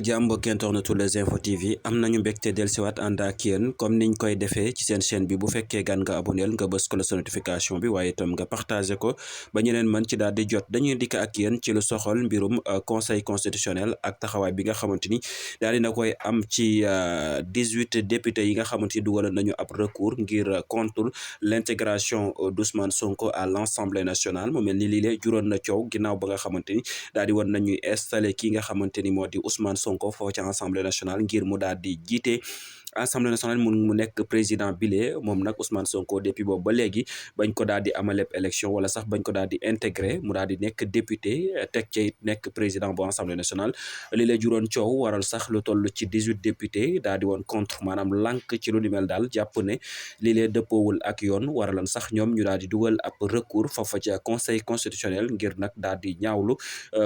ak jàmm mbokki internetu Les Infos TV am nañu mbégte dellusiwaat ànd ak yéen comme niñ koy defee ci seen chaîne bi bu fekkee gan nga aboneel nga bës ko sa notification bi waaye itam nga partagé ko ba ñeneen mën ci daal di jot dañuy dikk ak yéen ci lu soxal mbirum conseil constitutionnel ak taxawaay bi nga xamante ni daal dina koy am ci 18 députés yi nga xamante ni dugal nañu ab recours ngir contre l'intégration d'Ousmane Sonko à l'Assemblée nationale mu mel ni lii lee juróon na coow ginnaaw ba nga xamante ni daal di woon nañuy installé ki nga xamante ni moo di Ousmane Sonko foofu ci Assemblée nationale ngir mu daal di jiite Assemblée nationale mu nekk président bile moom nag Ousmane Sonko depuis boobu ba léegi bañ ko daal di amaleb élection wala sax bañ ko daal di intégré mu daal di nekk député teg ci nekk président bu Assemblée nationale li la juróon coow waral sax lu toll ci 18 députés daal di woon contre maanaam lànk ci lu ni mel daal jàpp ne li lee dëppoowul ak yoon waralan sax ñoom ñu daal di dugal ab recours foofa ca conseil constitutionnel ngir nag daal di ñaawlu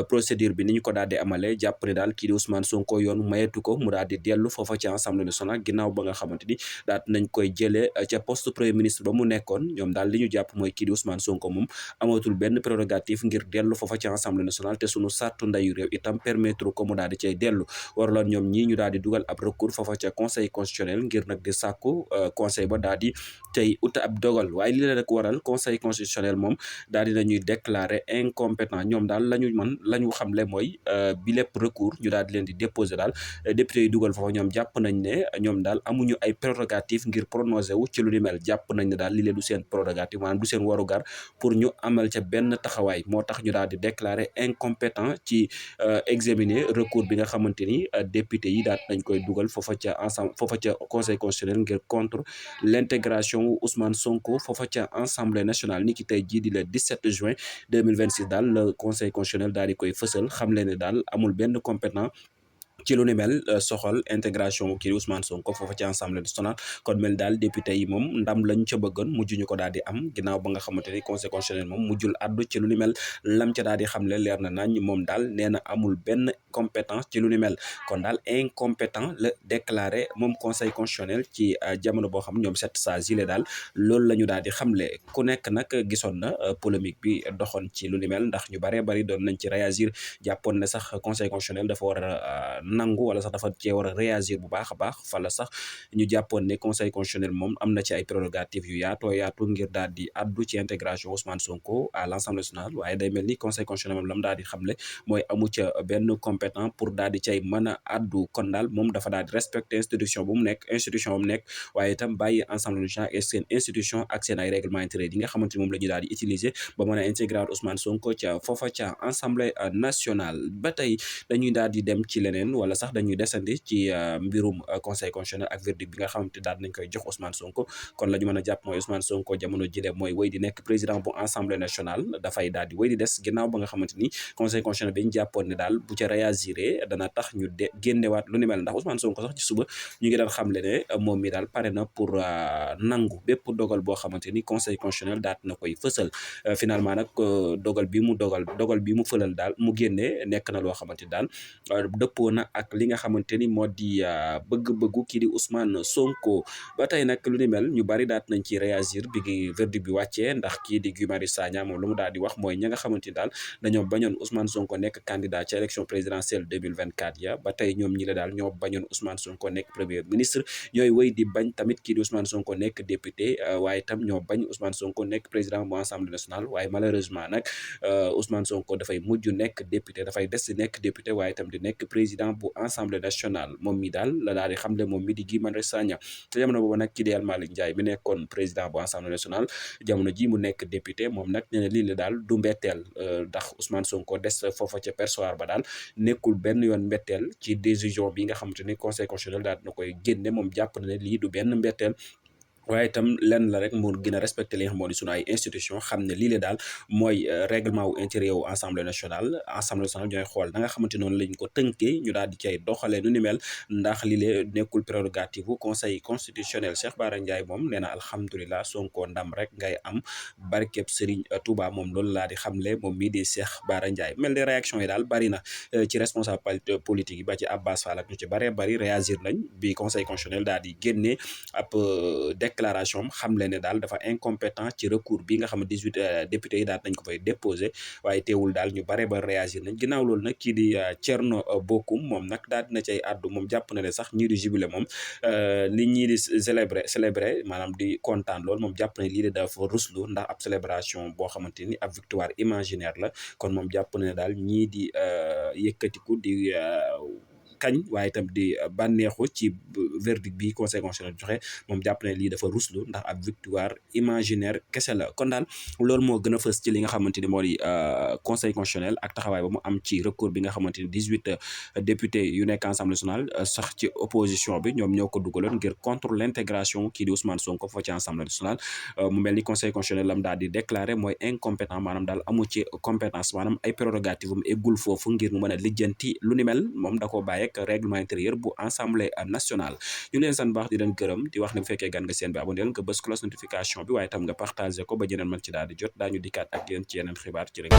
procédure bi ni ñu ko daal di amale jàpp ne daal kii di Ousmane Sonko yoon mayetu ko mu daal di dellu foofa ci Assemblée nationale ginnaaw ba nga xamante ni daal nañ koy jëlee ca poste premier ministre ba mu nekkoon ñoom daal li ñu jàpp mooy kii di Ousmane Sonko moom amatul benn prérogative ngir dellu foofa ci Assemblée nationale te sunu sartu ndayu réew itam permettre ko mu daal di cay dellu waraloon ñoom ñii ñu daal di dugal ab recours foofa ca conseil constitutionnel ngir nag di sàkku conseil ba daal di tey ut ab dogal waaye li la rek waral conseil constitutionnel moom daal di nañuy déclarer incompétent ñoom daal la ñu xamle mooy bi lépp recours ñu daal di leen di déposer daal député yi dugal foofa ñoom jàpp nañ ne ñoom daal amuñu ay prérogative ngir prononcé wu ci lu ni mel jàpp nañ ne daal li leen du seen prérogative maanaam du seen warugar pour ñu amal ca benn taxawaay moo tax ñu daal di déclarer incompétent ci examiner recours bi nga xamante ni député yi daal nañ koy dugal foofa ca conseil constitutionnel ngir contre l'intégration Ousmane Sonko foofa ca Assemblée nationale ni ki tey jii di le 17 juin 2026 daal le conseil constitutionnel daal di koy fësal xam leen ne daal amul benn compétent ci lu ni mel soxal intégration kii Ousmane Sonko foofa ci Assemblée nationale kon mel daal député yi moom ndam lañ ca bëggoon mujj ñu ko daal di am ginnaaw ba nga xamante ni conseil constitutionnel moom mujjul addu ci lu ni mel lam ca daal di xamle leer na nañ moom daal nee na amul benn compétence ci lu ni mel kon daal incompétent la déclaré moom conseil constitutionnel ci jamono boo xam ñoom 7 sages yi daal loolu la ñu daal di xamle ku nekk nag gisoon na polémique bi doxoon ci lu ni mel ndax ñu baree bari doon nañ ci réagir jàppoon ne sax conseil constitutionnel dafa war a nangu wala sax dafa cee war a réagir bu baax a baax fala sax ñu jàppoon ne conseil constitutionnel moom am na ci ay prérogatives yu yaatu ngir daal di addu ci intégration Ousmane Sonko à l'Assemblée nationale waaye day mel ni conseil constitutionnel moom lam daal di xamle mooy amu ca benn compétent pour daal di cay mën a addu kon daal moom dafa daal di respecter institution bu mu nekk waaye itam bàyyi Assemblée nationale et seen institution ak seen ay règlement intérieur yi nga xamante ni moom la ñu daal di utiliser ba mën a intégrer Ousmane Sonko ca foofa ca Assemblée nationale ba tey dañuy daal di dem ci leneen wala sax dañuy desandi ci mbirum conseil constitutionnel ak verdict bi nga xamante daal nañ koy jox Ousmane Sonko kon la ñu mën a jàpp mooy Ousmane Sonko jamono jile mooy wéy di nekk président bu Assemblée nationale dafay daal di wéy di des ginnaaw ba nga xamante ni conseil constitutionnel bi ñu jàppoon ne daal bu ca réagiré dana tax ñu génnewaat lu ni mel ndax Ousmane Sonko sax ci suba ñu ngi daan xamle ne moom mi daal pare na pour nangu bépp dogal boo xamante ni conseil constitutionnel daat na koy fësal finalement nag dogal bi mu fëlal daal mu génnee nekk na loo xamante ni daal dëppoo na ak li nga xamante ni moo di bëgg-bëggu kii di Ousmane Sonko ba tey nag lu ni mel ñu bari daat nañ ci réagir bi verdict bi wàccee ndax kii di Guy Marius Sagna moom lu mu daal di wax mooy ña nga xamante ni daal dañoo bañoon Ousmane Sonko nekk candidat ci élection présidentielle 2024 ya ba tey ñoom ñi la daal ñoo bañoon Ousmane Sonko nekk premier ministre ñooy wéy di bañ tamit kii di Ousmane Sonko nekk député waaye tam ñoo bañ Ousmane Sonko nekk président bu Assemblée nationale waaye malheureusement nag Ousmane Sonko dafay mujj nekk député dafay des di nekk député waaye tam di nekk président bu Assemblée nationale moom mi daal la daal di xamle moom mi di Guy Marius Sagna te jamono boobu nag kii di El Malick Ndiaye mi nekkoon président bu Assemblée nationale jamono ji mu nekk député moom nag nee na lii la daal du mbetteel ndax Ousmane Sonko des foofa ca perchoir ba daal nekkul benn yoon mbetteel ci décision bi nga xamante ni conseil constitutionnel daal na koy génne moom jàpp na ne lii du benn mbetteel waaye itam lenn la rek moo gën a respecté li nga xam moo di sunu ay institution xam ne lii la daal mooy règlement wu intérieur wu Assemblée nationale ñooy xool da nga xamante noonu lañ ko tënkee ñu daal di cay doxalee nu ni mel ndax lii la nekkul prérogative bu conseil constitutionnel Cheikh Bara Ndiaye moom nee na alhamdulilah Sonko ndam rek ngay am barkeb Serigne Touba moom loolu laa di xamle moom mii di Cheikh Bara Ndiaye mel ni réaction yi daal bari na ci responsable politique yi ba ci Abbas Fall ak ñu ci bari réagir nañ bi conseil constitutionnel daal di génnee ab déclaration am xam le ne daal dafa incompétent ci recours bi nga xam ne 18 députés yi daal nañ ko fay déposé waaye teewul daal ñu bare ba réagir nañ ginnaaw loolu nag kii di Thierno Bocoum moom nag daal dina cay àddu moom jàpp na ne sax ñii di jubilé moom li ñii di célébrer maanaam di kontaan loolu moom jàpp ne lii de dafa ruslu ndax ab célébration boo xamante ni ab victoire imaginaire la kon moom jàpp na ne daal ñii di yëkkatiku di kañ waaye itam di bànneexu ci verdict bi conseil constitutionnel joxe moom jàpp ne lii dafa ruslu ndax ab victoire imaginaire kese la kon daal loolu moo gën a fës ci li nga xamante ni moo di conseil constitutionnel ak taxawaay ba mu am ci recours bi nga xamante ni 18 députés yu nekk assemblée nationale sax ci opposition bi ñoom ñoo ko dugaloon ngir contre l'intégration kii di Ousmane Sonko foo ci assemblée nationale mu mel ni conseil constitutionnel lam daal di déclaré mooy incompétent maanaam daal amu ci compétence maanaam ay prérogative am eggul foofu ngir mu mën a lijjanti lu ni mel moom da koo bàyyi ak règlement intérieur bu assemblée nationale ñu leen sant baax di leen gërëm di wax ne bu fekkee gan nga seen bi abonné nga bës cloche notification bi waaye tam nga partagé ko ba jeneen man ci daal di jot daañu dikkaat ak yéen ci yeneen xibaar ci rek